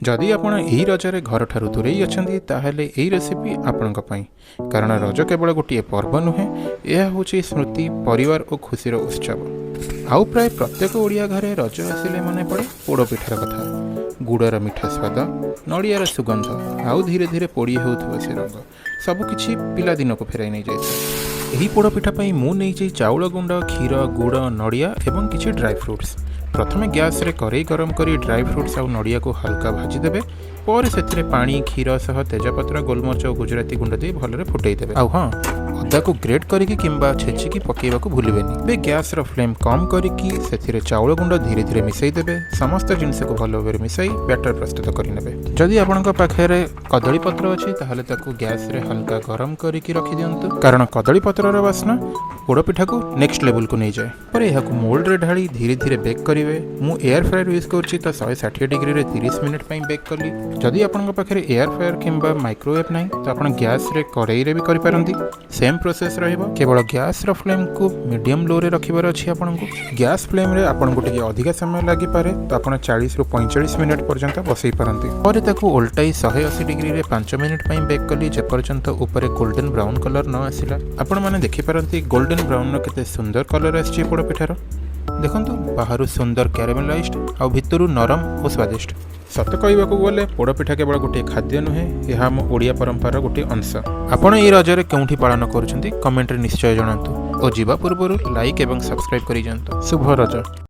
ଯଦି ଆପଣ ଏହି ରଜରେ ଘରଠାରୁ ଦୂରେଇ ଅଛନ୍ତି, ତାହେଲେ ଏହି ରେସିପି ଆପଣଙ୍କ ପାଇଁ। କାରଣ ରଜ କେବଳ ଗୋଟିଏ ପର୍ବ ନୁହେଁ, ଏହା ହେଉଛି ସ୍ମୃତି, ପରିବାର ଓ ଖୁସିର ଉତ୍ସବ। ଆଉ ପ୍ରାୟ ପ୍ରତ୍ୟେକ ଓଡ଼ିଆ ଘରେ ରଜ ଆସିଲେ ମନେ ପଡ଼େ ପୋଡ଼ପିଠାର କଥା। ଗୁଡ଼ର ମିଠା ସ୍ୱାଦ, ନଡ଼ିଆର ସୁଗନ୍ଧ ଆଉ ଧୀରେ ଧୀରେ ପୋଡ଼ି ହେଉଥିବା ସେ ରଙ୍ଗ ସବୁକିଛି ପିଲାଦିନକୁ ଫେରାଇ ନେଇଯାଇଥାଏ। ଏହି ପୋଡ଼ପିଠା ପାଇଁ ମୁଁ ନେଇଛି ଚାଉଳ ଗୁଣ୍ଡ, କ୍ଷୀର, ଗୁଡ଼, ନଡ଼ିଆ ଏବଂ କିଛି ଡ୍ରାଇ ଫ୍ରୁଟ୍ସ। ପ୍ରଥମେ ଗ୍ୟାସ୍ରେ କରେଇ ଗରମ କରି ଡ୍ରାଇ ଫ୍ରୁଟ୍ସ ଆଉ ନଡ଼ିଆକୁ ହାଲକା ଭାଜିଦେବେ। ପରେ ସେଥିରେ ପାଣି, କ୍ଷୀର ସହ ତେଜପତ୍ର, ଗୋଲମରିଚ ଓ ଗୁଜୁରାତି ଗୁଣ୍ଡ ଦେଇ ଭଲରେ ଫୁଟେଇ ଦେବେ। ଆଉ ହଁ, ଅଦାକୁ ଗ୍ରେଟ୍ କରିକି କିମ୍ବା ଛେଚିକି ପକାଇବାକୁ ଭୁଲିବେନି। ଏବେ ଗ୍ୟାସ୍ର ଫ୍ଲେମ୍ କମ୍ କରିକି ସେଥିରେ ଚାଉଳ ଗୁଣ୍ଡ ଧୀରେ ଧୀରେ ମିଶାଇ ଦେବେ। ସମସ୍ତ ଜିନିଷକୁ ଭଲ ଭାବରେ ମିଶାଇ ବ୍ୟାଟର ପ୍ରସ୍ତୁତ କରିନେବେ। ଯଦି ଆପଣଙ୍କ ପାଖରେ କଦଳୀ ପତ୍ର ଅଛି, ତାହେଲେ ତାକୁ ଗ୍ୟାସ୍ରେ ହାଲକା ଗରମ କରିକି ରଖିଦିଅନ୍ତୁ, କାରଣ କଦଳୀ ପତ୍ରର ବାସ୍ନା ପୋଡ଼ପିଠାକୁ ନେକ୍ସଟ ଲେଭେଲକୁ ନେଇଯାଏ। ପରେ ଏହାକୁ ମୋଲ୍ଡରେ ଢାଳି ଧୀରେ ଧୀରେ ବେକ୍ କରିବେ। ମୁଁ ଏୟାର ଫ୍ରାୟର ୟୁଜ୍ କରୁଛି, ତ 160 ଡିଗ୍ରୀରେ 30 ମିନିଟ୍ ପାଇଁ ବେକ୍ କଲି। ଯଦି ଆପଣଙ୍କ ପାଖରେ ଏୟାର ଫ୍ରାୟର କିମ୍ବା ମାଇକ୍ରୋୱେଭ୍ ନାହିଁ, ତ ଆପଣ ଗ୍ୟାସ୍ରେ କଡ଼େଇରେ ବି କରିପାରନ୍ତି। ସେମ୍ ପ୍ରୋସେସ୍ ରହିବ, କେବଳ ଗ୍ୟାସ୍ର ଫ୍ଲେମ୍କୁ ମିଡ଼ିୟମ୍ ଲୋରେ ରଖିବାର ଅଛି ଆପଣଙ୍କୁ। ଗ୍ୟାସ୍ ଫ୍ଲେମ୍ରେ ଆପଣଙ୍କୁ ଟିକେ ଅଧିକା ସମୟ ଲାଗିପାରେ, ତ ଆପଣ 40ରୁ 45 ମିନିଟ୍ ପର୍ଯ୍ୟନ୍ତ ବସେଇ ପାରନ୍ତି। ପରେ ତାକୁ ଓଲଟାଇ 180 ଡିଗ୍ରୀରେ 5 ମିନିଟ୍ ପାଇଁ ବେକ୍ କଲି, ଯେପର୍ଯ୍ୟନ୍ତ ଉପରେ ଗୋଲ୍ଡେନ୍ ବ୍ରାଉନ୍ କଲର୍ ନ ଆସିଲା। ଆପଣମାନେ ଦେଖିପାରନ୍ତି, ଗୋଲ୍ଡେନ୍ ବ୍ରାଉନ୍ର କେତେ ସୁନ୍ଦର କଲର୍ ଆସିଛି ପୋଡ଼ପିଠାର। ଦେଖନ୍ତୁ, ବାହାରୁ ସୁନ୍ଦର କ୍ୟାରାମେଲାଇଜ୍ଡ ଆଉ ଭିତରୁ ନରମ ଓ ସ୍ୱାଦିଷ୍ଟ। ସତ କହିବାକୁ ଗଲେ ପୋଡ଼ପିଠା କେବଳ ଗୋଟିଏ ଖାଦ୍ୟ ନୁହେଁ, ଏହା ଆମ ଓଡ଼ିଆ ପରମ୍ପରାର ଗୋଟିଏ ଅଂଶ। ଆପଣ ଏହି ରଜରେ କେଉଁଠି ପାଳନ କରୁଛନ୍ତି, କମେଣ୍ଟରେ ନିଶ୍ଚୟ ଜଣାନ୍ତୁ ଓ ଯିବା ପୂର୍ବରୁ ଲାଇକ୍ ଏବଂ ସବସ୍କ୍ରାଇବ୍ କରିଯାଆନ୍ତୁ। ଶୁଭ ରଜ।